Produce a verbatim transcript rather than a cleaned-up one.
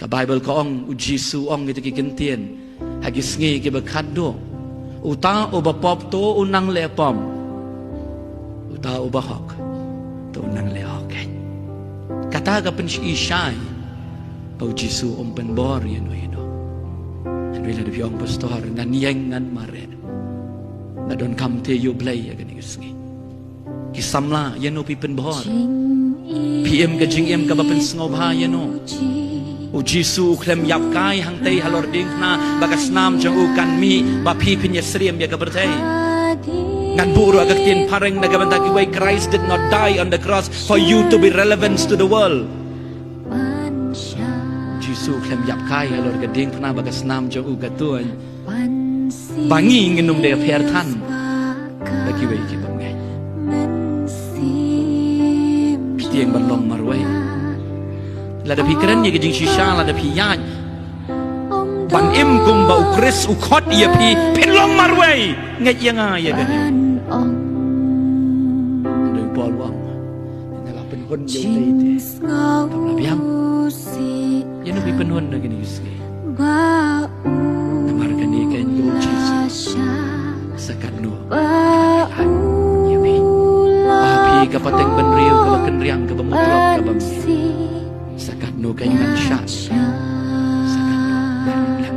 Ka Baibl ka ong, u Jisu u ong kita ki kyntien ha ki sngi kiba khatduh, uta uba pop to un nang leh pop, uta uba hok to un nang leh hok. Kata ka pynsngewsih ba u Jisu um pynbor ïano ïano. Hynrei lada phi ong, Pastor, ngan ïeng ngan mareh, nga donkam te ïa U Blei ïa kane ka sngi. Ki samla, ïano phi pynbor? Phi im ka jingim kaba pynsngewbha ïano? U Jisu u khlem ïap kai hangtei halor diengphna ba ka snam jong u kan mih ba phi phin ïasyriem ïa ka pyrthei. Ngan buh ruh ïa ka ktien phareng na ka bynta kiwei: Christ did not die on the cross for you to be relevant to the world. Jisu u khlem ïap kai halor ka diengphna ba ka snam jong u ka tuid ba ngi ngin ym dei pher than da kiwei ki bymngeit. Phi tieng ban long marwei. Lada phi kren ïa ka jingshisha, lada phi ïaid ban im kumba u Khrist u khot ïa phi, phin long marwei. Ngeit ïa nga ïa kane. Hynrei u Paul u ong, nga la pynhun ïa u Blei te kam la biang. Ïano phi pynhun da kine ki sngi? Namar kane ka ïing ka u Jisu sa katno ïa phi. Ba phi ka pateng bynriew kaba kynriang, kaba mutlop, kaba mih. Sa katno ka ïing ngan shah, sa katno ngan lem